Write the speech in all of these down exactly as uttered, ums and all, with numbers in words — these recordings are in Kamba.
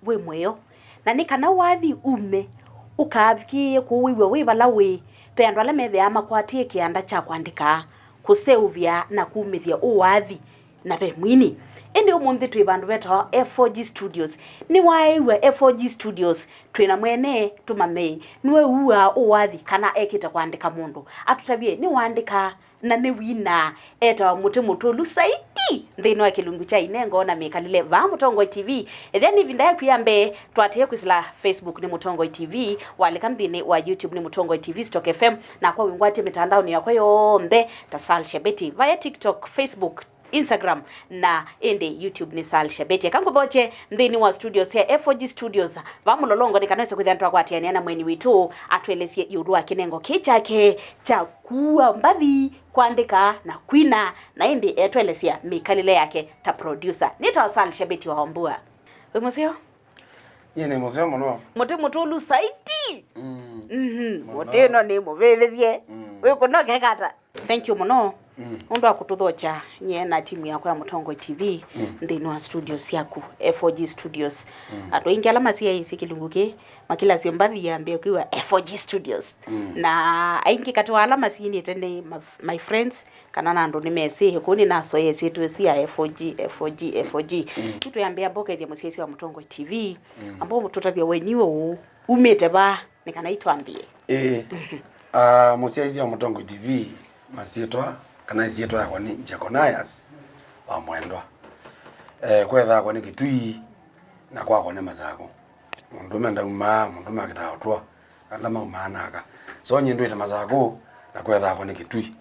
wĩ mũyo, na nĩ kana wathi ume ũkavikĩĩe kũu wĩw'a wĩ vala wĩ. Ve andũ ala methĩawa makwatĩe kĩanda kya kũandĩka, kũseũvya, na kumĩthya ũwathi. Na ve mwini. Ĩndĩ ũmũnthĩ twĩ vandũ vetawa F four G Studios. Nĩwaĩw'a F four G Studios twĩ na mwene tũmamei. Nĩwe uuaa ũwathi kana ekĩte kũandĩka mũndũ? Atũtavye nĩwaandĩkaa na nĩwinaa. Etawa Mũtĩ Mũtũlu Saiti nthĩnĩ wa kĩlungu kya inengo na mĩkalĩle vaa Mũtongoi T V. Ethĩa nĩ ĩvinda yaku ya mbee, tũatĩĩe kwĩsĩla Facebook nĩ Mũtongoi T V, walika nthĩnĩ wa YouTube nĩ Mũtongoi T V Stock F M, nakwa wĩngwatĩe mĩtandaonĩ yakwa yonthe ta Sal Shabeti, vaya TikTok, Facebook, Instagram, na ĩndĩ YouTube nĩ Sal Shabeti. Eka ngũthokye nthĩnĩ wa studios sya F four G Studios va Mũlolongo, nĩ kana wĩse kwĩthĩa nĩtwakwatĩanĩa na mweni witũ atũelesye ĩũlũ wa kĩnengo kĩĩ kyake kya kũua mbathi, kũandĩka na kwina, na ĩndĩ etũelesya mĩkalĩle yake ta producer. Nĩtawa Sal Shabeti wa Wambua. Wĩ mũseo? Nyie nĩ mũseo mũno. Mũtĩ Mũtũlu Saiti. Mm. Mhm. Mũno. Mũtĩ ĩno nĩ mũvĩvĩthye. Mm. Wĩkũnokeka ata? Thank you mũno. Mm. Nũndũ wa kũtũthokya nyie na timu yakwa ya Mũtongoi T V, mm, nthĩnĩ wa studios syaku, F four G Studios. Mm. Andũ aingĩ ala masiaĩsye kĩlungu kĩĩ, makilasyo mbathi yambĩe kwĩw'a F four G Studios. Mm. Na aingĩ katĩ wa ala masinĩte nĩ ma-, my friends, kana na andũ nĩmesĩ, kũu nĩnasoeesye ĩsyĩtwa ĩsu ya F four G, F four G, F four G. Mm. Yu twĩambĩa mbokethya mũsyaĩĩsya wa Mũtongoi T V. Mm. Amba ũtũtavye we nĩwe ũũ, umĩte va, nĩ kana itwambĩe. Ĩĩ. Mhm. Ah, mũsyaĩĩsya wa Mũtongoi T V, masyĩtwa, kana ĩsyĩtwa yakwa nĩ Jeconias wa Mwendwa. Eh, kwetha akwa nĩ Kĩtui, na kwakwa nĩ Masakũ. Mũndũme ndaumaa, mũndũme akĩtaa ũtũa, ala maumaa naka. So nyie ndwĩte Masakũ, na kwetha akwa nĩ Kĩtui.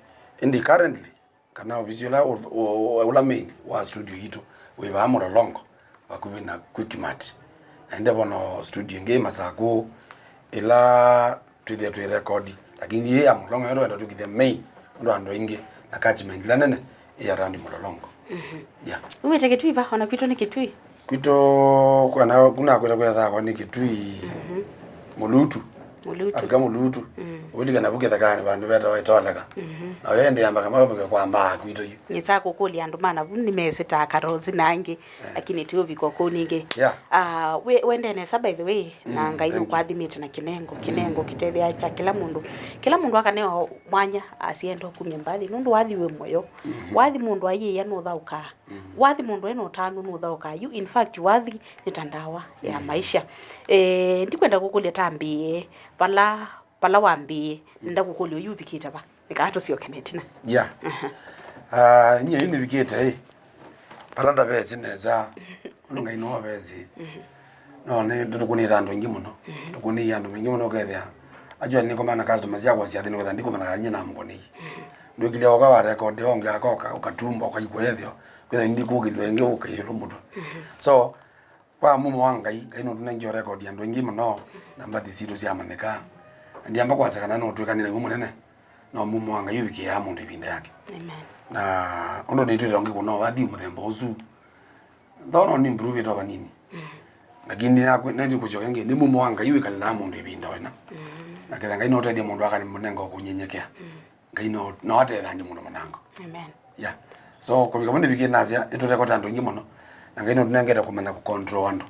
Ĩndĩ currently, kana ovisi ũla ũ-, ũ-, ũ-, ũla main wa studio yitũ wĩ vaa Mũlolongo, vakuvĩ na Quickmart. Na ĩndĩ vono studio ĩngĩ ĩ Masakũ, ĩla twĩthĩa twĩ record, lakini yĩ ya Mũlolongo yo twenda twĩkĩthya main, ũndũ andũ aingĩ na catchment ĩla nene ĩ around Mũlolongo. Mhm. Yeah. Umĩte Kĩtui va? Ona kwitũ nĩ Kĩtui. Kwitũ kwana, kunakwĩta kwetha akwa nĩ Kĩtui. Mhm. Mũlutu. Mũlutu. Afika Mũlutu. Mm. Ũilika navu kĩthekanĩ vandũ vetawa Ĩtoleka. Mhm. Na wende yamba kama vamwe kwa mbaa kwitũ yu. Nĩsa kũkũlya andũ ma navu nĩmesĩtaa Karosi na angĩ, eh, lakini ti ũvika kũu ningĩ. Yeah. Ah, we, wende nesa by the way, na, mm, Ngai nũkwathimĩte na kĩnengo, kĩnengo kĩtethea kya kĩla mũndũ. Kĩla mũndũ akaneo mwanya asienda kumya mbathi, nũndũ wathi wĩ mũyo. Mhm. Wathi mũndũ aiĩĩa nũthaũkaa. Mm. Wathi mũndũ ena ũtanu nũthaũkaa yu. In fact, wathi nĩ ta ndawa ya, mm, maisha. Eh, ndikwenda kũkũlya tambĩĩe vala, vala wambĩĩe. Mm. Nenda kũkũlya ũyu ũvikĩte va? Nĩkaa tũsyoke na ĩtina. Yeah. Aha. Ah, nyie yu nĩvikĩte ĩ, vala ndavesĩ nesa. Ũndũ Ngai nĩwe wavesĩ. Mhm. No, nĩ, tũkũnĩte andũ aingĩ mũno. Mhm. Tũkũnĩie andũ maingĩ mũno, ũkethĩa actually nĩkomana na customer syakwa syathi nĩkwetha ndikũmanya kana nyie namũkũnĩie. Mhm. Ndwĩkĩlya oka wa record, onge akoka, ũkatumba, ũkaikwa ethĩo, kwĩtha ndikũkĩlw'a ĩngĩ ũkaĩlũ mũtwe. Mhm. So, kwa mumo wa Ngai, Ngai nũtũnengie record andũ aingĩ mũno, na mbathi sitũ syamanyĩka. Na ndiamba kwasya kana nũtwĩkanĩle wĩ mũnene, no mumo wa Ngai ũvikĩaa mũndũ ĩvinda yake. Amen. Na ũndũ nĩtwĩte ũngĩ kũno wathi mũthemba ũsu, though no nĩ improve ĩto vanini. Mm. Lakini nakwe, nĩtũkũsyoka ĩngĩ, nĩ mumo wa Ngai wĩkalĩlaa mũndũ ĩvinda wena. Mm. Na ketha Ngai notethya mũndũ akanĩmũnenga kũnyenyekea. Mm. Ngai no, no atethangye mũndũ mũnango. Amen. Yeah. So, kũvika mũndũ vikĩ nasya, nĩtũrekota andũ aingĩ mũno. Na Ngai notũnengete kũmanya kũcontrol andũ.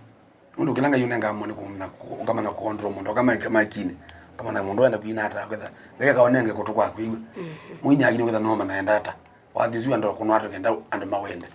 Nũndũ kĩla Ngai ũnengaa mũndũ nĩ kũmanya kũ-, ũkamanya kũcontrol mũndũ, ũkamanya maikinĩ. Ũkamanya mũndũ wenda kwina ata, kwetha Ngai akaũnenge kũtũ kwa kwĩw'a. Mhm. Mũini akini kwetha no manya enda ata. Wathi ũsu andũ kũnwa atũkenda andũ mawende.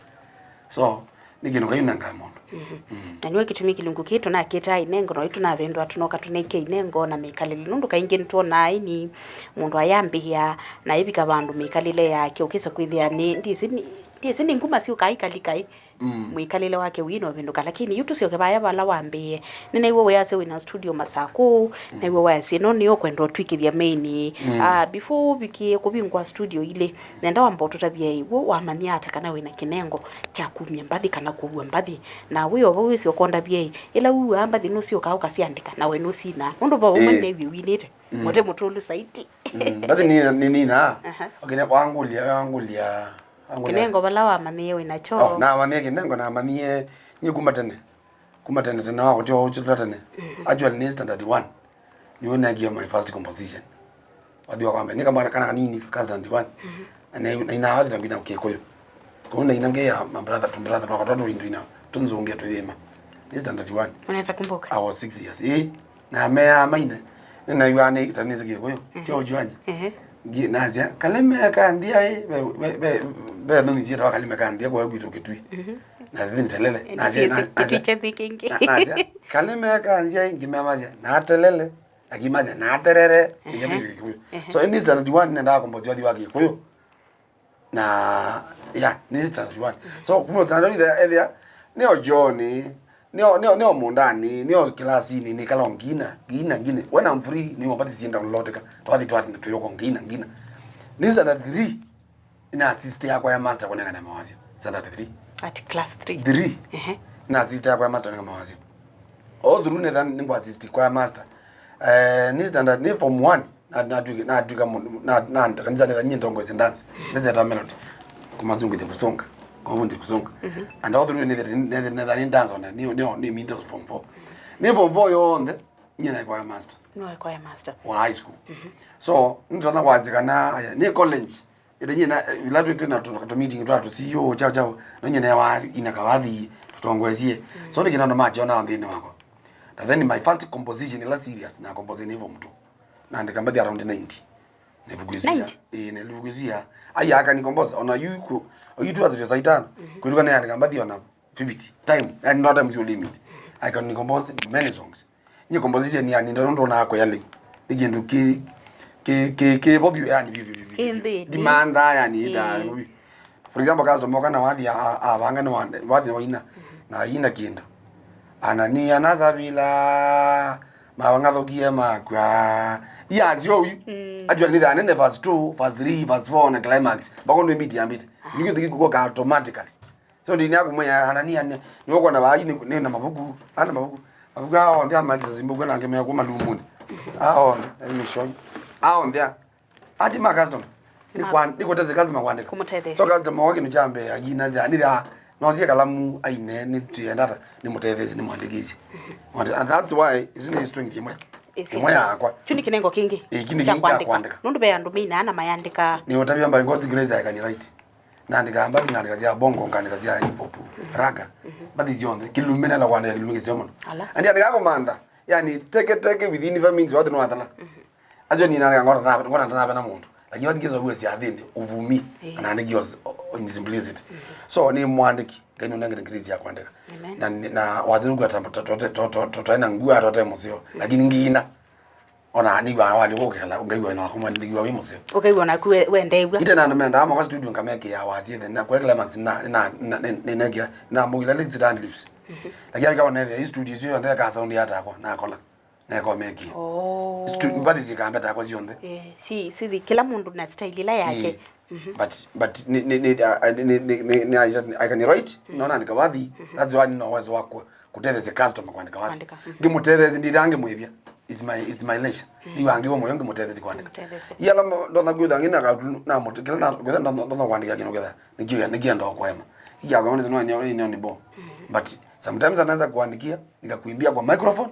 So, nĩ kĩndũ Ngai ũnengaa mũndũ. Mhm. Mm. Na nĩwe kĩtumi kĩlungu kĩĩ tũnakĩtaa inengo, na tũnavĩndũa tũnoka tũnaikia inengo na mĩkalĩle. Nũndũ kaingĩ nĩtwonaa aini mũndũ ayambĩĩa na ĩvika vandũ mĩkalĩle yake, ũkĩsa kwĩthĩa nĩ, ndĩsĩ nĩ, ndĩsĩ nĩ nguma syũkaa ikalika ĩ. Mm. Mwĩkalĩle wake wĩna ũvĩndũka, lakini yu tũsyoke vaya vala wambĩĩe. Nĩnaĩw'a wĩasya wĩna studio Masakũ, mm, naĩw'a wĩasya ĩno nĩyo ũkwenda ũtwĩkĩthya main. Mm. Ah, before ũvikĩe kũvingũa studio ilĩ, nenda wamba ũtũtavye ĩ, w'o wamanyie ata kana wĩna kĩnengo kya kumya mbathi kana kũua mbathi? Na wĩ o vau wĩsĩ ũkondavye ĩ, ĩla uuaa mbathi nũsyũkaa ũkasyandĩka, na we nũsinaa. Nũndũ vau, eh, mwe nĩw'e winĩte. Mm. Mũtĩ mũtũlu Saiti. Mm, mbathi nĩ, nĩ nina. Aha. Okay, wangũlya, wangũlya, wangũlya. Kĩnengo vala wamanyie wĩna kyo. Oh, namanyie kĩnengo, namanyie nyie kuma tene. Kuma tene tene wa kũtyo ũkyũla tene. Mhm. Actually, nĩ standard one. Nĩwe nengie my first composition. Wathi wa kwambia, nĩ kamwana kana kanini ka standard one. Mhm. Na, na ina wathi tangu ina Kĩkũyũ. Kwa hiyo na ina ngeya ma brother, tu brother, twakwa twatũ indu ina, tunzungia tuyima. Nĩ standard one. Unaweza kumbuka? I was six years. Ĩĩ. Na meaa maine. Nĩnaĩw'aa nĩ ta nĩsĩ Kĩkũyũ. Tyo ũjuanji. Ehe. Ngi-, nasya, "Kaleme ka nthĩa ĩ, ve, ve, ve, ve nthoni syĩtawa kaleme ka nthĩa kwa gwitũ Kĩtui." Na thithi nĩ telele. Ĩndĩ nasya, siĩsĩ na-, nasya, kĩticha thi kĩngĩ. Na-, nasya, "Kaleme ka nthĩa ĩ," ngĩmea masya, "Na telele." Akimasya, "Na terere." Ehe. Nginya Kĩkũyũ. Ehe. So, ĩndĩ standard one nĩnendaa kombozi wathi wa Kĩkũyũ. Na, yeah, nĩ standard one. So, kuma standard one ethĩa, nĩo John, nĩo, nĩo, nĩo mũndani, nĩo kĩlasinĩ, nĩ kala ngina, ngina, ngina. When I'm free, nĩ wapathi sienda nloteka. Twathi twati na tuyoko ngina, ngina. Nĩ standard three, na assist ya choir master kũnengane mawasya. Standard three. At class three. Three. Ehe. Na assist ya choir master kũnengane mawasya. All through Nathan nĩ ngwa assist choir master. Eh, nĩ standard, nĩ form one. Na, natwika, natwika mũndũ, na, na, kanisa nĩ nyie ndongoesya dance. Ndeseta melody. Kumazungu the kusonga. Kumavunja kusonga. And all through nĩ, nĩ, nĩ, nĩ dance ona, nĩ, nĩ, nĩ minto form four. Nĩ form four yonthe, nyie na choir master. No choir master. Wa high school. So, nĩtona kwazikana, aya, nĩ college. Ĩte nyie na, ila twĩ, twĩ na tũ, tũ meeting twa tũ C E O, chao, chao. No nyie newa ina kawathi, tũtongoesie. So, nĩ kĩnono machiona nthĩnĩ wakwa. Na then my first composition ila serious, na composition hivyo mtu. Naandĩka mbathi around ninety. Nĩvukusia. Ninety? Ĩĩ, nĩvukusia. Ai, aka ni compose, ona yu ku, yu tu atrio saitana. Kwĩtuka nĩandĩka mbathi ona fifty. Time, yani no time sio limit. I can compose many songs. Nye composition yani, ndo ndo na kwa yale. Ni kindu ki, ki, ki, ki popular yani, bi, bi, bi, bi. Ki nthĩ. Demanda yani, ĩĩ, ĩda, bi. For example, customer kana wathi a, a, avanga nĩ wande, wathi nĩ waina, na ina kindu. Anania na Savila, mawanga thokie makwa. Iya, sio uyu. Ajua ni the nene verse two, verse three, verse four na climax. Bako ndo beat ya beat. Ni kindu kikuko ka automatically. So ndi ni akumwĩa Anania ni, ni uko na vai ni, ni na mabuku, ana mabuku. Mabuku ao ndia magisa zimbuku na ngemea kuma lumuni. Ao ndia, let me show you. Ao ndia. Ati ma customer. Ni Ma- kwa, ni kutete customer kwandika. Kũmũtetheesya. So customer wake ni chambe agina thia, ni thia, no sie kalamu aine, ni tiendata, ni mũtetheesye, ni mwandĩkĩsye. Mwandĩ-, and that's why isu ni strength imwe. Ĩsu imwe yakwa. Chu ni kinengo kingi. Ĩĩ, kini cha kingi cha kwandĩka. Kwandĩka. Nũndũ ve andũ meina na mayandĩka. Ni utavia mbaĩ God's grace I can write. Naandĩkaa mbathi, naandĩka sya bongo, ngaandĩka sya hip hop, raga, mbathi syonthe. Kĩlumi nela kwandĩka kĩlumi kĩseo mũno. Ala. Andi andĩkaa kũmantha, yani, teke teke within five minutes, watu nĩwatala. Acio ni naandĩka ngona na, ngona na vena mũndũ. Lakini wathi kĩso uwe sya thĩnĩ, uvumi, ĩĩ, anaandĩki os-, o-, in simplicity. So, ni mwandĩki, Ngai nũnengete ngiri ya kwandĩka. Amen. Na, na wathi nũkwata twaina ngua, twaina mũseo. Lakini ngiina. Ona nĩw'a walĩ kũkĩla, ngaigua na wakwa mwene nĩw'a wĩ mũseo. Ũkaigua naku we-, wendeew'a. Ite na andũ mendaa moka studio ngamekĩa wathi ĩthe, na kwekĩla max na, na, na, na, na, na, na mũgila list and lips. Lakini akawa nethĩa, hii studio icio yonthe ĩka sound ya takwa, nakola, na ĩkomekĩa. Oh. Stu-, mbathi cikambe takwa cionthe. Eh, si, si, kila mũndũ na style ila yake. Eh. But, but, ni, ni, ni, uh, ni, ni, ni, ni, I, I can write, no naandĩka wathi, that's why nina uwezo wa ku-, kũtetheesya customer kwandĩka wathi. Kwandĩka, mhm. Ngĩmũtetheesya, ndithaa ngĩmwĩvya. It's my, it's my leisure. Nĩ wangiwa moyo ngĩmũtetheesya kwandĩka. Kũmũtetheesya. Iyala ndona kwĩtha ngĩna katulu, na mũte-, kĩla na, kwĩtha ndona, ndona kwandĩka kĩno kwĩtha. Nĩkĩo, nĩkĩenda kwema. Iya kwema nĩ no, nĩ, nĩ, nĩ bo. But sometimes anaweza kuandikia, nikakuimbia kwa microphone,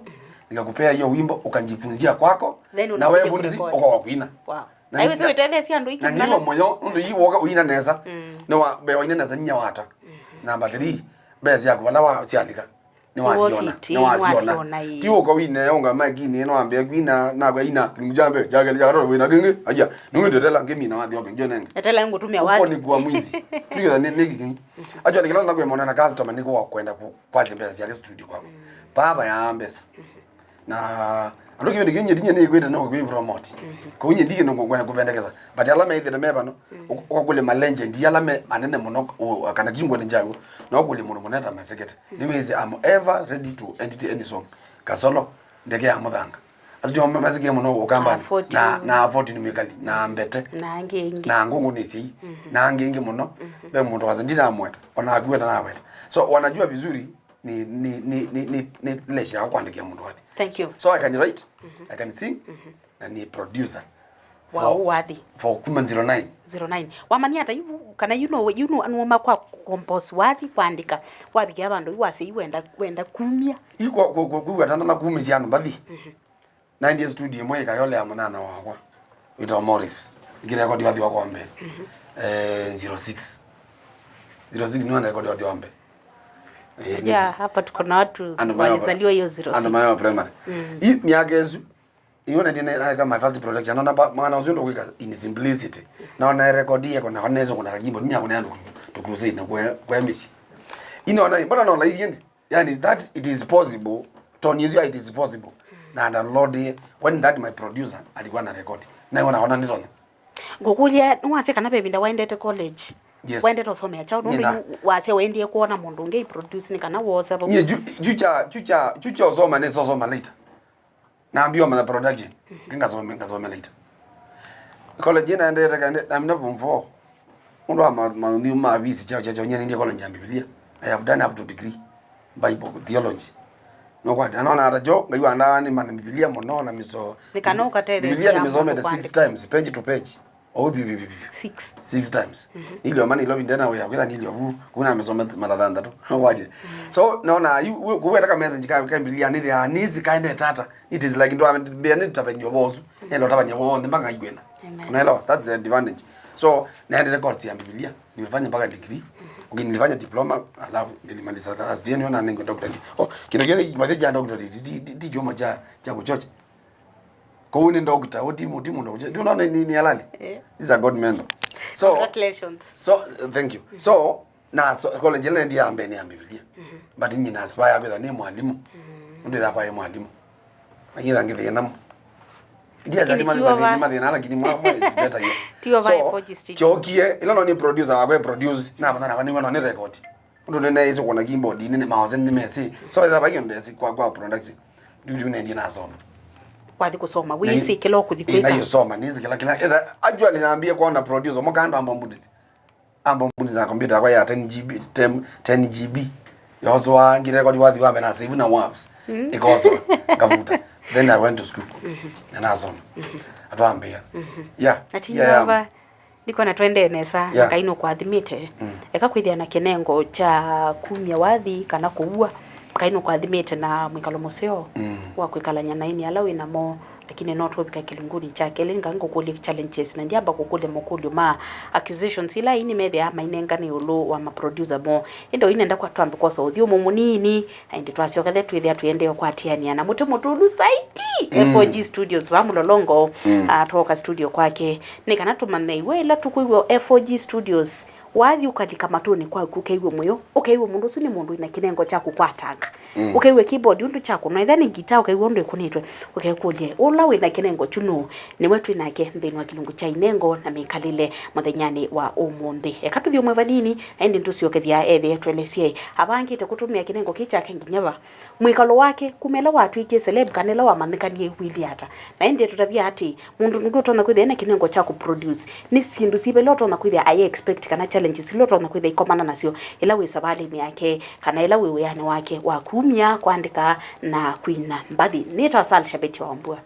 nikakupea hiyo wimbo, ukajifunzia kwako, na wewe bundi ukawa kuina. Wow. Na aiwezi wĩtetheesya andũ na ingĩ ngiwa moyo, nũndũ ii woka ũina nesa. Nĩ wa, mbee waina nesa nyinya wata. Namba three, mbee syaku vala wa syalika. Nĩ wasiona, nĩ wasiona, ĩĩ. Ti ũka wine, ũnga maikini, no ambia kwina, na kwa ina, kĩlungu kya mbee, kya kelĩ, kya katatu, wina kĩngĩ, aja, nĩwĩndetela ngĩmina wathi oke, njo nenge. Etela ngũtumia wathi. Ũko nĩ kwa mwizi. Tuyo nĩ, nĩ kĩngĩ. Acho nĩ kĩla na kwĩmona na customer nĩ kwa kwenda ku-, kwa mbesa syake studio kwako. Baba ya mbesa. Na andũ kĩvĩndĩ kĩu nyie ndinya nĩkwĩte no kwĩ promote. Kũu nyie ndikĩ no kwenda kũvendekeza. But ala methĩte me vano, ũk-, ũkakũlya ma legend, ala me manene mũno, ũ-, kana kingwene njaũ, no kũlya mũndũ mũnene ta Masekete. Nĩwĩsĩ, I'm ever ready to edit any song. Kasolo, ndeke ya mũthanga. Asu ndio masikie mũno Ũkambani. Ah, fourteen. Na, na fourteen Mwikali, na Mbete. Na angĩ aingĩ. Na Ngũngũ nĩ Syai. Na angĩ aingĩ mũno. Ve mũndũ wasa ndinamweta, ona akuwe ndanaweta. So, wanajua vizuri ni, ni, ni, ni, ni, ni leisure ya kwandĩkĩa mũndũ wathi. Thank you. So I can write, I can sing, na ni producer. Wa for, wathi. For kuma zero nine. Zero nine. Wamanya ata yu, kana yu no, yu no, nũma kwa compose wathi kwandĩka, wavikĩa vandũ yu wasei wenda, wenda kumia. Yu kwa, kwa, kwa, kwa, atanda na kumisya andũ mbathi. Naendie studio ĩmwe ĩkayolea mũnyanya wakwa wĩtawa Morris. Ngĩrekodi wathi wakwa wa mbee. Eh, zero six. Zero six nĩwe narekodi wathi wa mbee. Eh, yeah, hapa tuko na watu walizaliwa hiyo zero six. Andũ mayo primary. Mm. I myaka ĩsu, iwe na ndine naika my first production. Naona ba- mwana ũcio ndo kwika in simplicity. Naona record yako na nezo kuna kagimbo ni akuna andu tukuze na kwa kwa misi. Ino na bora naona hizi ende. Yani that it is possible. Tony is it is possible. Na download when that my producer alikuwa na record. Na iwe naona ni Tony. Ngũkũlya, nĩwasya kana ve ĩvinda waendete college? Yes. Waendete ũsomea kyaũ? Nũndũ yu wasya waendie kwona mũndũ ũngĩ i produce nĩ kana wose vau. Nyie ju- ju kya- ju kya- ju kya ũsoma nĩ sosoma later. Naambia manya production. Ngasome ngasome later. College ĩnaendete kaende namina form four. Ũndũ wa ma- maũndũ ma visi chao chao nyie nĩndie college ya Biblia. I have done up to degree. Bible, theology. Nũkwata, anaona ata jo, Ngai wa ndawa nĩ manya Biblia mũno na mĩso. Nĩ kana ũkatetheesya Biblia nĩmĩsomete mũndũ six kwandĩka. Times, page to page. Oh, bi, bi, bi, bi. Six. Six times. Nilio mani ilo bindena we, kwĩtha nilio vu, kuna mĩsome mara thanthatũ. Nũkwata. So, naona, yu, we, kuwe taka message ka, ka Biblia, nĩ thea, nĩ zikaende tata. It is like, ndo ambia nĩ tabanyo bosu. Nelo tabanyo bo, nĩ mbanga igwena. Amen. Unaelewa? That's the advantage. So, naende records ya Biblia. Nimefanya mpaka degree. Okay, nilifanya diploma, alafu nilimaliza last year niona ningo doctorate. Oh, kino kile mwaje ja doctorate, ti- ti- ti- ti chuma cha cha kuchocha. Kwa hiyo ni doctor, uti muti mundu kuchocha. Ndio unaona ni ni halali. Eh. He's a god man. So, congratulations. So, uh, thank you. So, na so, college ile ndio ambe ni ambe Biblia. But nyina aspire kwenda ni mwalimu. Ndio kwa mwalimu. Anyira ngithina mo. Ndia zani mali mali mathina lakini mwa mwa it's better here. Tiwa by Foji Studios. Chokie ila no ni producer wa kwe produce na bana na bani wana ni record. Ndo nene iso kuna keyboard ni ni maoze ni mesi. So ila bagi ndo si kwa kwa production. Ndio ndio ndio nasoma. Wathi kusoma. Wisi kila ukuthi kwika. Na yosoma ni kila kila. Actually naambia kwa na producer mkando ambao mbudisi. Ambao mbuni za kompyuta yakwa ya ten G B, ten, ten G B. Yoswa ngirekodi wathi wa mbere na save na waves. Ikoswa, ngavuta. Then I went to school. Na nasoma. Atwambia. Yeah. Ati yeah, yeah. Nyova, ndikona twendee nesa, yeah. Ngai nũkwathimĩte. Eka kwĩthĩa na kĩnengo kya kumya wathi kana kũua. Ngai nũkwathimĩte na mwĩkalo mũseo wa kwĩkalany'a na aini ala wĩ namo. Lakini no tũvika kĩlungunĩ kya kelĩ, nga ngũkũlye challenges, na ndiamba kũkũlya makũlyo ma accusations ila aini methĩaa mainengane ĩũlũ wa maproducer moo. Ĩndĩ ũinenda kwa twambe kwosa ũthyũmũ mũnini, na ĩndĩ twasyoka the twĩthĩa tũendee ũkwatĩanĩa na mũtĩ mũtũlu saiti. F O G Studios, va Mũlolongo, ah, twooka studio kwake. Nĩ kana tũmanye iwe ĩla tũkwĩw'a F O G Studios, wathi ũkalika matũnĩ kwaku, ũkew'e mũyo, ũkew'e mũndũ ũsu nĩ mũndũ wĩna kĩnengo kya kũkwatanga. Ũkew'e keyboard ũndũ kyakũnwa, ethĩa nĩ guitar, ũkew'e ũndũ ĩkũnĩtwe, ũkekũlye, ũla wĩna kĩnengo kyu nũũ? Nĩwe twĩ nake nthĩnĩ wa kĩlungu kya inengo na mĩkalĩle mũthenyanĩ wa ũmũnthĩ. Eka tũthyũmwe vanini, na ĩndĩ ndũsyokethya ethĩe tũelesye avangĩte kũtũmĩa kĩnengo kĩĩ kyake nginya va. Mwĩkalo wake, kuma ĩla watw'ĩkie celeb kana ĩla wamanyĩkanie wĩlĩ ata. Na ĩndĩ tũtavya atĩ, mũndũ nũndũ ũtonya kwĩthĩa ena kĩnengo kya kũproduce. Nĩ syĩndũ syĩva ila ũtonya kwĩthĩa ai expect kana challenges ila ũtonya kwĩthĩa ikomana nasyo ĩla wĩ savalĩnĩ yake kana ĩla wĩ wĩanĩ wake wa kumya, kwandĩka na kwina mbathi? Nĩtawa Sal Shabeti wa Mbua.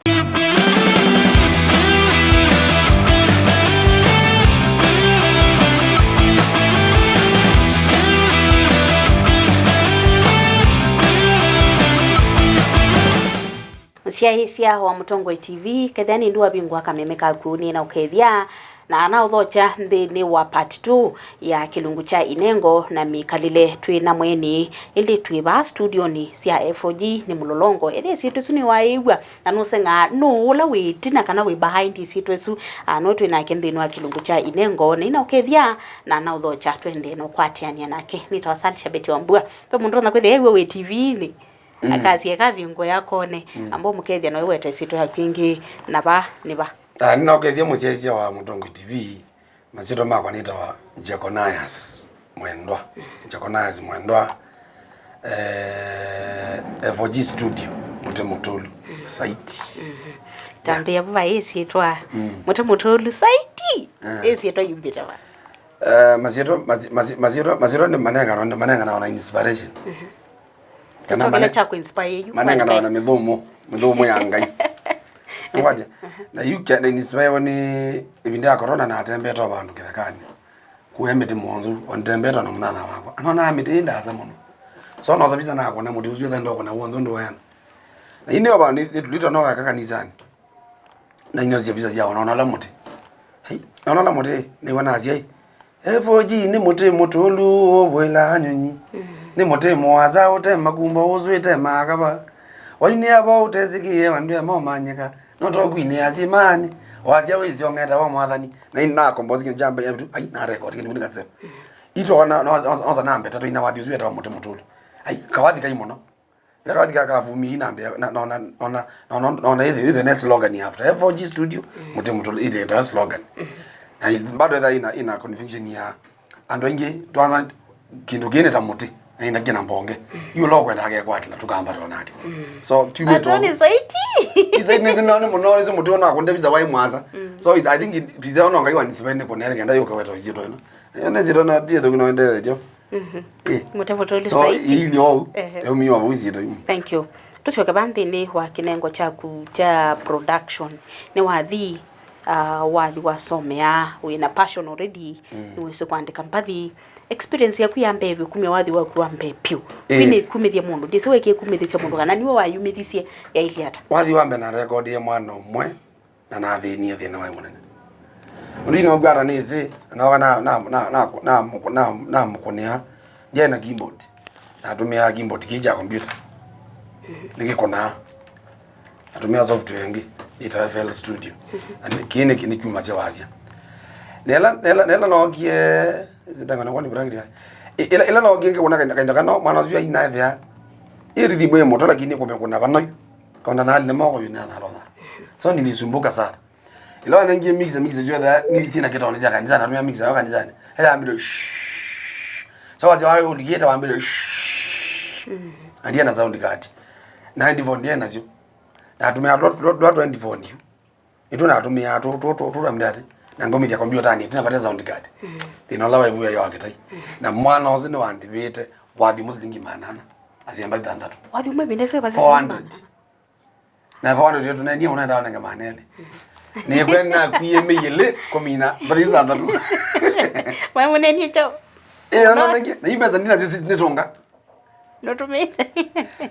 Mũsyaĩĩsya wa Mũtongoi T V, kethĩa nĩ ndũ wavingũa kameme kaku nĩ na ũkethya, na anaũthokya nthĩnĩ wa part two ya kĩlungu kya inengo na mĩkalĩle twĩ na mweni, ĩndĩ twĩ vaa studionĩ sya F O G nĩ Mũlolongo. Ethĩa syĩtwa isu nĩwaĩw'a na nũseng'aa nũũ ũla wĩ ĩtina kana wĩ behind syĩtwa isu, ah, no twĩ nake nthĩnĩ wa kĩlungu kya inengo na ina ũkethya na anaũthokya twendee na ũkwatĩanĩa nake. Nĩtawa Sal Shabeti wa Mbua. Ve mũndũ ũtonya kwĩthĩa ew'a wĩ T V-inĩ. Mm. Akasye kavingũe akone. Mm. Amba ũmũkethya na wĩweta ĩsyĩtwa yaku ĩngĩ na va nĩ va. Ah, nĩnaũkethya mũsyaĩĩsya wa Mũtongoi T V, masyĩtwa makwa nĩtawa Jeconias Mwendwa. Jeconias Mwendwa, eh, F O G Studio, Mũtĩ Mũtũlu, saiti. Mhm. Tambĩa vu vai ĩsyĩtwa. Mm. Mũtĩ Mũtũlu, saiti. Ah. Ĩsyĩtwa yumbĩte va? Eh, masyĩtwa, masy-, masy-, masyĩtwa, masyĩtwa nĩ manengano, nĩ manenganawa na inspiration. Mhm. Kana kĩtokele mane-, kya kũinspire yu manenganawa na mĩthũmũ, mĩthũmũ ya Ngai. Ngwatya. Na yu kya na inspire nĩ ĩvinda ya corona na atembete o vandũ kĩthekanĩ. Kuya mĩtĩ mũonzu, o nitembete na mũnyanya wakwa. Anona mĩtĩ ĩ ndaasa mũno. So no sabisa na kona mũtĩ ũcio thendo kona wonzo ndo yana. Na ine oba nĩ tulito no weka kanisani. Na ino cia visa cia ona ona mũtĩ. Hei, ona ona mũtĩ, nĩwa nasia. F O G nĩ mũtĩ mũtũlu ũvũĩlaa nyũnyi. Nĩ mũtĩ mũasa ũte makumbo ũswĩte maakava. Wainĩa vo ũtesĩkĩe vandũ ema ũmanyĩka. No tokwinĩa syĩmaanĩ. Wasya wĩsĩ ong'eta wa mwathani. Na ina kombosi kĩndũ kya mbee vitu. Ai, na record kĩndũ nĩ kaseo. Itwa ona, ona, ona, ona namba ĩtatũ ina wathi ũsu wĩtawa mũtĩ mũtũlu. Ai, kawathi kai mũno. Ĩla kathi kakavumie ina mbea, na, na, na, na, na, na, na, na, ĩthĩ, ĩthĩ ne slogan ya after. F O G studio, mũtĩ mũtũlu, ĩthĩ ĩtawa slogan. Na i-, bado ĩtha ina, ina conviction ya andũ aingĩ, twana kĩndũ kĩnĩ ta mũtĩ, na ina kĩna mbonge. Yu lo kwenda akekwatĩla, tũkamba tonake. So, tiumĩtwo. Azoni zaidi. Isaidi nĩsĩ nao nĩ mũno, nĩsĩ mũtĩ ona kũnde visa wai mwasa. So, it, I think it, visa ona ngai wa nisibaine kũnene kenda yũka weta ũisitwa ĩno. Ĩyo nĩ nzito na ndiye thũku no ndethe jo. Eh. Mũtĩ mũtũlu so, zaidi. Ili ou, ehe. Eumiwa vau zito. Thank you. Tũsyoke va nthĩnĩ wa kĩnengo kyaku kya production. Nĩ wathi, uh, wathi wasomea, wĩ na passion already, nĩ wĩsĩ kũandĩka mbathi. Experience yaku ya mbee vyũ, kumya wathi waku wa mbee pyũ. Eh. Kwinĩ kumĩthya mũndũ, ndĩsĩ wekie kumĩthĩsya mũndũ, kana niwe wayumĩthisye yailye ata? Wathi wa mbee na rekodie mwana ũmwe. Na nathĩnie thĩna waĩ mũnene. Ũndũ ino ngwata nĩsĩ, na na na na na namũkũnĩa, ndyaĩ na keyboard. Natũmĩaa keyboard kĩĩ kya computer. Nĩkĩkũnaa. Natũmĩa software ĩngĩ ĩtawa F L Studio. Na nĩ- kĩĩ nĩ nĩ kyuma kya wasya. Nela nela nela nokie zitanga na kwani practice. Ila ila nokie kũna kainda kainda kano mwana ũcio ainaethea. Ĩrĩ thimũ ĩ moto lakini kũmekũna vanoyu. Kaunda nalile moko yu na nalotha. So nilisumbuka sana. Ila wanengie mixer, mixer sio da nilisi na kitone cia kanisa, natumia mixer ya kanisani. Hela ambilo shh. So wazi wawe uligieta wambilo shh. Andia na sound card. Na headphone ndiye nacio. Natumia dot dot dot headphone yu. Itu natumia tu tu tu tu amdate. Na ngomithia computer ni tina pata sound card. Thina la wewe ya wakitai. Na mwana ozi ni wandivite wathi musilingi manana. Athiamba thantatu. Wathi umwe binde sio basi. Four hundred. Na four hundred yetu nendie unaenda wanenge manele. Ni kwenda kwiye meyele komina bali thantatu. Mwe munenie cho. Eh, no nenge. Na imbe zandina sisi nitonga. Notumite.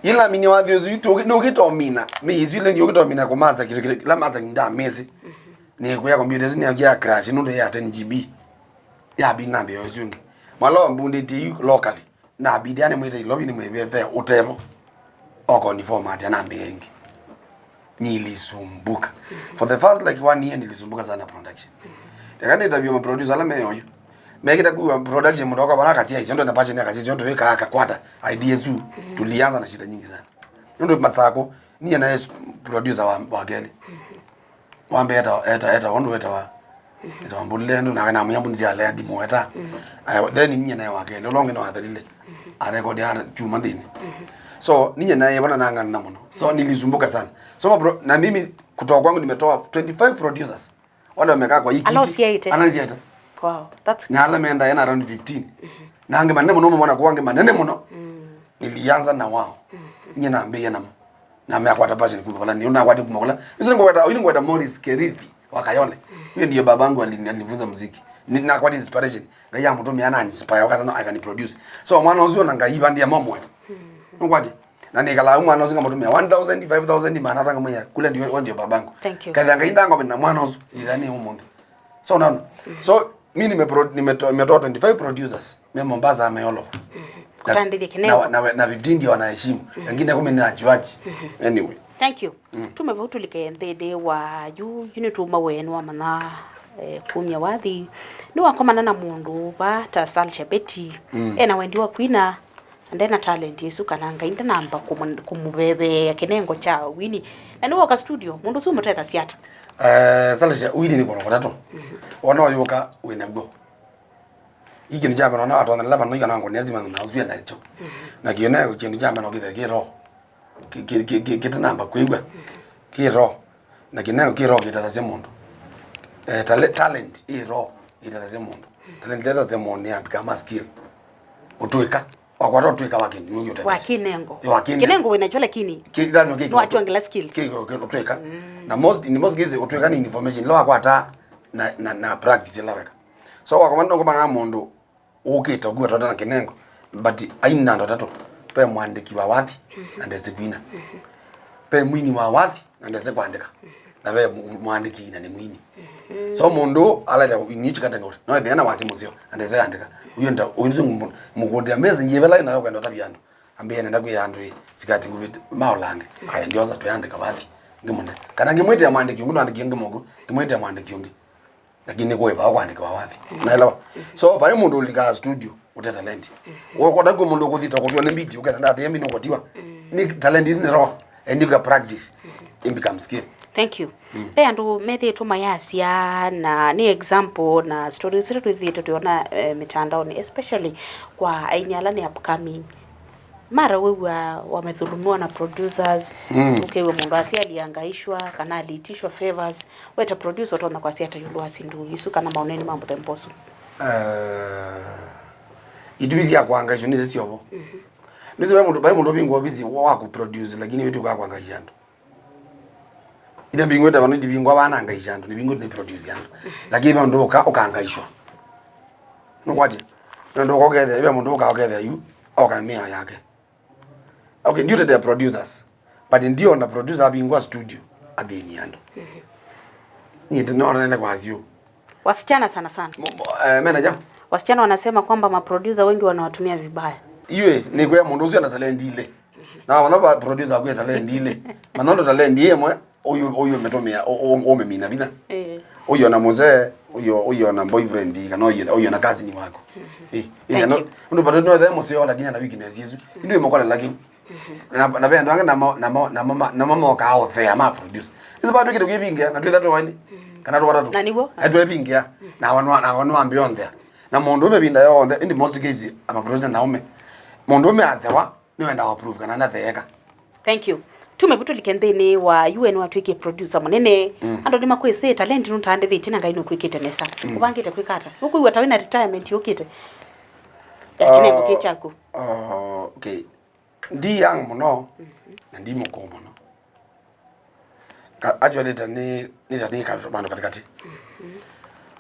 Ila mini wathi uzu itu no kitomina. Me izu ile ni kitomina kumasa kile kile la masa nda mezi. Ni kuya computer ni ya crash no ya ten G B. Ya binambe yo zungi. Malo mbundi ti locally. Nabidi anĩmwĩte Ilovi nĩmwĩvĩe ve ũtevo. Okonifoma ati anambĩa ĩngĩ. Nilisumbuka. For the first, like, one year, nilisumbuka sana production. Eka nĩtavye ma producer ala meyo yu. Mekĩte kuwa production mũndũ akwa vana akasia isio ndo na passion akasia isio ndo ĩkaa akakwata ideas u. Tulianza na shida nyingi sana. Ndio Masako, niye naye producer wa, wa kelĩ. Wambe eta eta eta ondu eta wa eta wa mbulile ndu na kana mya mbundi ya lea ndimo eta. Aya, then ninye naye wake leo longe no athalile. A record ya chuma ndini. So ninye naye bwana nangana na muno. So nilisumbuka sana. So bro, na mimi kutoka kwangu nimetoa twenty-five producers. Wale wamekaa kwa hii kiti. Anosiaite. Anosiaite. Wow, that's Nyala meenda yana around fifteen. Na ange manene muno mwana kwa ange manene muno. Nilianza na wao. Ninye naambia namo. Na ameakwata passion kuma kula ni unakwata kuma kula. Hizo ngweta, hizo ngweta Morris Kerithi wa Kayole. Huyo ndiye babangu alini- alinifunza muziki. Ni nakwata inspiration. Ngai amutumia na inspire wakati no akani produce. So mwana ucio na ngai bandi ya momo. Ngwati. Na nikala mwana ucio ngamutumia one thousand, five thousand mana tanga mwenye. Kule ndio ndio babangu. Thank you. Kaza ngai ndango na mwana ucio. Ndithani umunthi. So unaona. So mi nimepro- nimeto- nimetoa twenty-five producers. Me Mombasa, ame all over. Kutandithia kinengo. Na, na, na fifteen ndio wanaheshimu. Wengine kumi ni wajuaji. Anyway. Thank you. Tume vau tulike nthĩnĩ wa yu, yu nĩ tuma wenu wamanya, eh, kumya wathi. Nĩ wakomana na mũndũ va ta Salsha Betty. Ena wendi wa kwina, ndena talent isu kana Ngai ndanamba kũmũ- kũmũveveea kinengo kya wini. Na nĩ woka studio, mũndũ ũsu mũtethasya ata? Eh, Salsha, wini nĩ kũndũ kũtatũ. Wona ũyũka wĩ naguo. Ii kĩndũ kya mbee nona atonyela vano ikana ngũnĩa sima na ũsue nacho. Na kĩone kĩndũ kya mbee no kĩthe kĩ roho. Kĩ- kĩ- kĩ- kĩ- kĩtanamba kwĩw'a. Kĩ roho. Na kĩneo kĩ roho kĩtethasya mũndũ. Eh, tale- talent ĩ roho ĩtethasya mũndũ. Talent ĩtethasya mũndũ nĩ ya become a skill. Ũtwĩka. Wakwata ũtwĩka wa kĩndũ nĩw'o kĩũtethasya. Wa kĩnengo. Ĩ, wa kĩnengo. Kĩnengo wĩnakyo lakini. Kĩ- lazima kĩ- nĩwatwangĩla skills. Kĩ- kĩ- ũtwĩka. Na most, in most cases ũtwĩka nĩ information ila wakwata na, na, na practice ila weka. So wakomana ũkomana na mũndũ ũkĩte ũkuwa tonda na kĩnengo, but aini na andũ atatũ. Ve mwandĩki wa wathi na ndesĩ kwina. Ve mwini wa wathi na ndesĩ kwandĩka. Na ve mu- mwandĩki na nĩ mwini. So mũndũ aleta in each category. No ethĩa na wasi mũseo, andese andika. Uyu nda, uyu ndio mũkũtia message yevela ina yokenda tabia andu. Ambie nenda kwĩ andu ĩ, sikati nguvite maolange. Aya ndiosa tuyandika bathi. Ngimwende. Kana ngimwite mwandiki ungi, twandiki ngimogu, ngimwite mwandiki ungi. Lakini nĩ kũĩva kwandĩkĩwa wathi. Naelewa? So, vai mũndũ ũlikaga studio, ũte talent. Ũkota kwĩ mũndũ ũkũthita kũtw'a nĩ beat, ũketha ndatia mbi nũkũtiwa. Nĩ talent isu nĩ roho. And you can practice. It becomes skill. Thank you. Ve andũ methĩĩtwe mayasya na nĩ example na stories ila twĩthĩĩtwe twĩona eh, mitandaoni, especially kwa aini ala nĩ upcoming. Mara wĩw'aa wamethulumiwa na producers, mm. Ũkew'a mũndũ asya aliangaishwa kana aliitishwa favors. We ta producer ũtonya kwasya ata ĩũlũ wa syĩndũ isu kana maũneeni ma mũthemba ũsu? Uh, itumi sya kwangaishwa nĩsyo syovo. Mm-hmm. Nĩsĩ vai mũndũ vai mũndũ ũvingwa ovisi wa kũproduce lakini wĩtĩkaa kwangaisha andũ. Ila mbingwĩte vano ndivingwa vanangaisha andũ, nivingwa nĩ produce andũ. Mm-hmm. Lakini ve mũndũ ũka ũkangaishwa. Nũkwatya? Nũndũ ũkokethea, ve mũndũ ũka ũkethea yu, oka mĩao yake. Okay, ndiũtetea producers, but ndiona producer avingwa studio athĩni andũ. Niĩ ndinona nene kwa acio. Wasichana sana sana. Mo- mo- eh, manager. Wasichana wanasema kwamba maproducer wengi wanawatumia vibaya. Iwe nĩ kwĩa mũndũ ũcio ana talent ile. Na wana ba producer akwĩa talent ile. Manondo talent ĩmwe. Ũyũ ũyũ ũmĩtũmĩa, ũ- ũ- ũmĩmina vinya. Eh. Ũyũ ona mũzee, ũyũ ũyũ ona boyfriend kana ũyũ ũyũ ona cousin waku. Eh, Thank ĩna no you. Ũndũ bado no the mũseo lakini ana weakness isu. Ndio ĩmokolela kĩu. Na na ve andũ angĩ namo namo namo ma- namo mokaa othea ma produce. Isi bado kitu kĩvingia na twĩtha twaili. Kana twatatũ. Na nĩw'o. Etwe vingia na wanwa na wanwa ambe onthea. Na mũndũ ũme vinda yonthe in most cases ama producer na ume. Mũndũ ũme athewa nĩwendaa kũprove kana ndatheeka. Thank you. Tume vu tũlike nthĩnĩ wa yu we nĩwatw'ĩkie producer mũnene. Mm. Andũ nĩmakwĩsĩ talent nũtandĩthĩtye na Ngai nũkwĩkĩte nesa. Mm. Ũvangĩte kwĩka ata? Ũkwĩw'a ta wĩna retirement yũkĩte? Ya kĩnengo kĩ kyaku. Uh, okay. Ndi young mũno, mm-hmm, na ndi mũkũũ mũno. Ka- actually ta nĩ nĩ ta nĩ ka- vandũ katikati.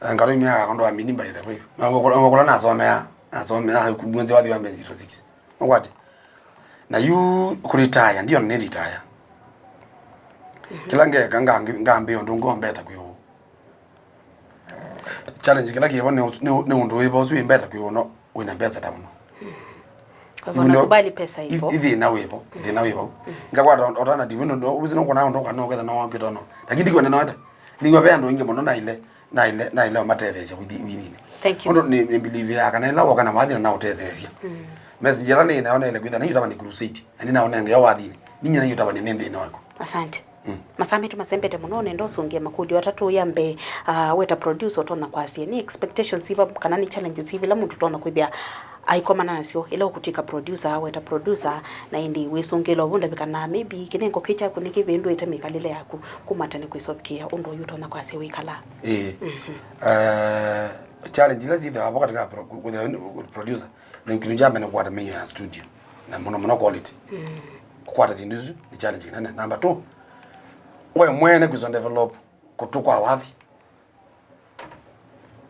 Eh, ngarũmia kakondo wa mini by the way. Na ngũkũla ngũkũla nasomea nasomea mwezi wa thiwa mbenzi to six. Nũkwati? Na yu kũretire ndio nĩ retire. Kĩla ngeka ngambi ũndũ ngombeta kwĩ ũũ. Challenge kĩla kĩvo nĩ nĩ- nĩ ũndũ wĩva ũsu wĩmbeta kwĩ ũno wĩna mbesa ta mũno. Kwa hivyo nakubali pesa ipo. Ithĩna wĩvo, ithĩna wĩvo. Ngakwata alternative ĩno ndo uzi no kona ndo kana ũketha no ngitono. Lakini ndikwenda no ete. Nĩw'a ve andũ aingĩ mũno naile naile naile ũmatetheesya within. Thank you. Ũndũ nĩ nĩ believe ya kana ĩla woka na wathi na naũtetheesya. Message ĩla nĩ nayo naile kwitha nĩ yutava nĩ crusade. Na nĩ naũnenge yo wathini. Ninya nĩ yutava nĩ nthĩna waku. Asante. Masaa maitũ masembete mũno, nenda ũsũngĩe makũlyo atatũ. Ya mbee, ah, we ta producer ũtonya kwasya nĩ expectations iva kana nĩ challenges iva ila mũndũ ũtonya kwĩthĩa aikomana nasyo ĩla ũkũtw'ĩka producer? We ta producer, na ĩndĩ wĩsũngĩĩla ũvũ ndavika na maybe kĩnengo kĩ kyaku nĩkĩvĩndũĩte mĩkalĩle yaku kuma tene kwĩsũvĩkĩa ũndũ ũyũ ũtonya kwasya wĩkalaa? Ĩĩ. Eh, challenge ila syĩthĩawa vo katika pro- kwĩthĩwa nĩ producer nĩ kĩndũ kya mbee nĩ kũkwata mĩio ya studio. Na mũno mũno quality. Kũkwata syĩndũ isu nĩ challenge nene. Number two, we mwene kwĩswa develop kũtũ kwa wathi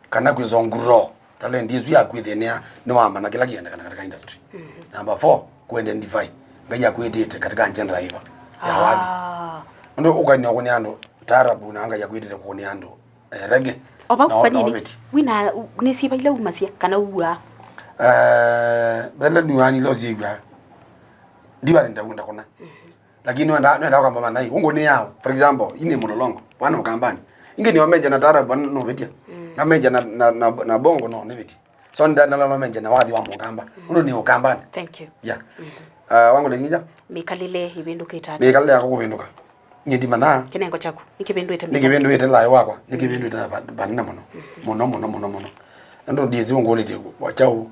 kana kwĩswa grow talent ĩsu yaku ĩthĩnĩa nĩwamanya kĩla kĩendekana katika industry. Number four, kũ identify Ngai akwĩtĩte katika agenda ĩva ya wathi. Ah. Ũndũ ũkany'a kũnĩ andũ taarabu na Ngai akwĩtĩte kũnĩ andũ eh, rege. Ova na- na kũkanyeni oveti. Wina nĩsiva ila umasya kana uw'aa? Eh, vele niwanile ũsyĩw'a ndivathi ndakũna. Lakini nwenda nwenda kama manai ungu ni yao, for example, ini mulolongo wana ukambani ingi ni omeja na tarabu no vetia. Na meja na na na, na bongo no ni vetia. So nda na lo meja na wathi wa mukamba. Undu ni ukambani. Thank you. Yeah. Uh, wangu ni nginya mikalile ivindukite ata? Mikalile yako kuvinduka. Nye ndimanya kinengo kyaku nikivinduite nĩ kivinduite layo wakwa nikivinduite na vanene muno muno muno muno muno. Ndu ndizi ungulite wa chau.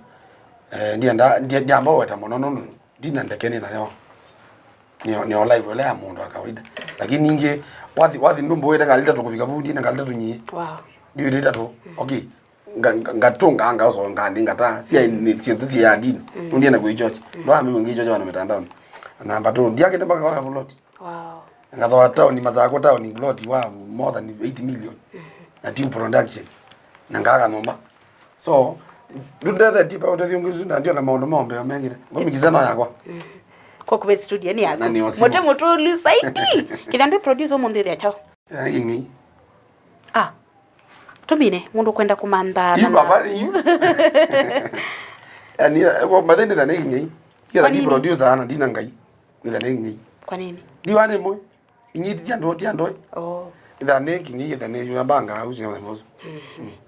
Eh, ndienda ndiamba weta muno nundu ndina ndeke nĩ nayo. Nĩ nĩ life ile ya mundu wa kawaida. Lakini ningi wathi wathi ndumbu weta ngalita tukufika bu ndina ngalita tunyi. Wow. Ndiwita tu. Okay. Ngatunga anga so ngandi ngata sia ni sia tu sia dini. Ndiye na kuichocha. Ndo ambi wengi chocha wana mitandao. Namba tu ndiakite mpaka kwa plot. Wow. Ngathoa town Masako town plot wa more than eight million. Na tiu production. Na ngaga nyumba. So ndundethe tipa ũtethyo ũngĩ ũsu na ndiona maũndũ ma ũmbeo mengĩte. Ngomikisa no yakwa. Kwa kuve studio ni yako. Na nĩ o simu. Mũte mũtũlu saiti. Kĩthandũ producer ũmũnthĩ thĩa chao. Ya ing'i. Ah. Tũmine, mũndũ ũkwenda kũmantha. You na are very you. Yani, kwa mathe nĩ thane ngai. Kwa nini? Ndi producer ana ndina ngai. Nĩ thane ngai. Kwa nini? Ndi wane mwe. Inyiti cia ndo tia ndo. Oh. Nĩ thane ngai, thane yu abanga au cia mwe.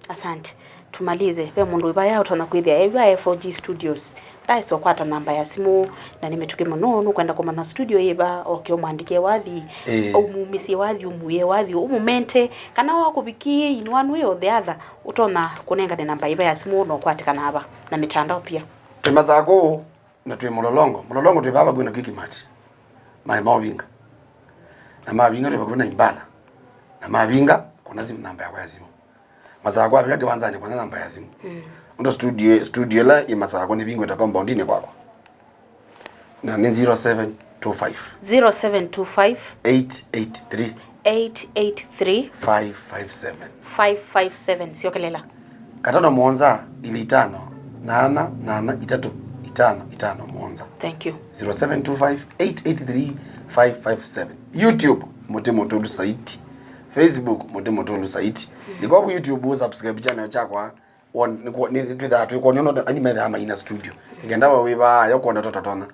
Asante. Tumalize. Ve mũndũ ĩvaya ũtonya kwĩthĩa ew'a F O G Studios. Ndaĩsa ũkwata namba ya simũ, na nĩ mĩtũkĩ mũno, nũkwenda kũmanya studio yĩva, oke ũmwandĩkĩe wathi, eh, ũmumĩsye wathi, ũmuĩe wathi, ũmũmente, kana wakũvikie in one way or the other, ũtonya kũnengane namba yĩva ya simũ na ũkwatĩkana ava, na mitandao pia. Twĩ Masakũ, na twĩ Mũlolongo. Mũlolongo twĩ vaa vakuvĩ na Quickmart. Maĩ ma ũvinga. Na mavinga twĩ vakuvĩ na Impala. Na mavinga, kona simu namba yakwa ya simũ. Masakũ avika kĩwanzanĩ kona namba ya simũ. Mm. Ũndũ studio, studio ĩla ĩ Masakũ nĩvingũĩte compoundinĩ kwakwa. Na nĩ zero seven two five. Zero seven two five. Eight eight three. Eight eight three. Five five seven. Five five seven. Syokelela. Katano mũonza, ili itano, nana, nana, itatu, itano, itano, mũonza. Thank you. Zero seven two five, eight eight three, five five seven. YouTube, Mũtĩ Mũtũlu Saiti. Facebook, Mũtĩ Mũtũlu Saiti. Mm. Nĩkwa ku YouTube, subscribe channel chakwa. Won-, nĩkwa-, nĩ-, nĩtwĩthaa twĩkwonio no ani methaa maina studio. Ngenda we wĩvaa, yo kwona tũtatona.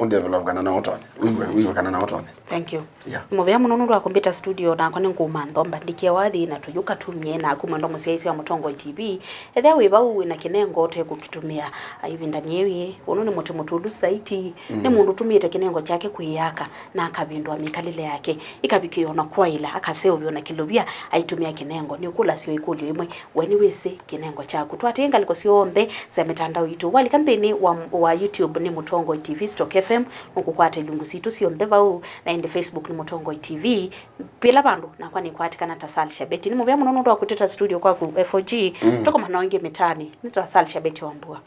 Ũndevelop kana no ũtonye. Wĩw'e, wĩw'e kana no ũtonye. Thank you. Yeah. Mũvea mũno nũndũ wa kũmbĩta studio, nakwa nĩngũmantha ũmbandĩkĩe wathi na tũyũka tumie naku mwendwa mũsyaĩĩsya wa Mũtongoi T V. Ethĩa wĩ vau wĩna kĩnengo ũte kũkĩtũmĩa, a, ĩvindanĩ yĩĩ, ũnũ nĩ Mũtĩ Mũtũlu Saiti, mm, nĩ mũndũ ũtũmĩĩte kĩnengo kyake kwĩyaka na akavĩndũa mĩkalĩle yake, ĩkavikĩĩa ona kwaĩla, akaseũvya ona kĩlovia aitũmĩa kĩnengo. Nĩũkũlasya ĩkũlyo ĩmwe, we nĩwĩsĩ kĩnengo kyaku? Twatĩĩe ngalĩko syonthe sya mĩtandao yitũ. Walika nthĩnĩ wa, wa YouTube nĩ Mũtongoi T V Stock F M, nũkũkwata ilungu sitũ syonthe vau, na ĩndĩ Facebook nĩ Mũtongoi T V. Pĩla vandũ nakwa nĩkwatĩkana ta Sal Shabeti. Nĩ mũvea mũno nũndũ wa kũtĩta studio kwaku F O G. Mm. Tũkomana ĩngĩ mĩtaanĩ. Nĩ ta Sal Shabeti wa Mbua.